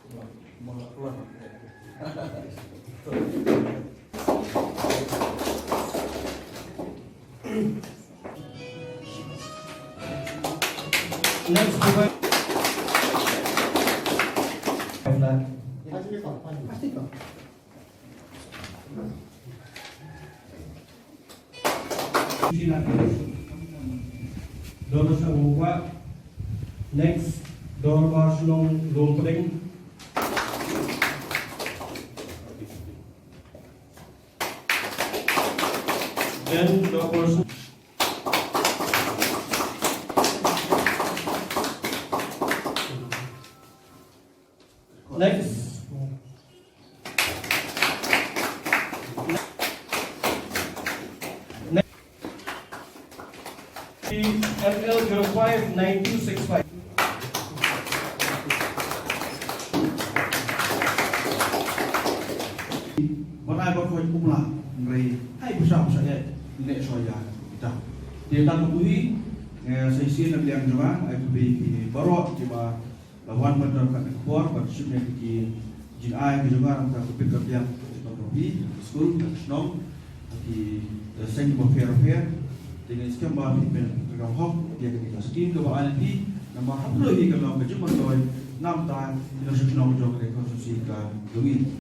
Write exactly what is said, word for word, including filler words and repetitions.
Next, Next, Dorbar Shnong Lumpding. Then Dorbar Shnong. Next. Next. M L zero five nine two six five. Ban ai ban khot kumla, hynrei ai ba sha ba sha eh, ne sha ïa kita. Te tang ka buhi, eh, sa shisien na liang jong nga, ai khublei ïa phi baroh kiba la wan ban don kane ka por ban shim ïa ki jingai ki jong nga, na ka bynta ka biang ka jong ka skul, ka shnong, ki seng ba pher pher. Te nga ngeit skhem ba phi pyntrei hok ïa kane ka skim kaba ai lynti, namar hapdeng hi ka long ka jingmyntoi na ka bynta ki nongshong shnong jong kane ka constituency ka jong ngi.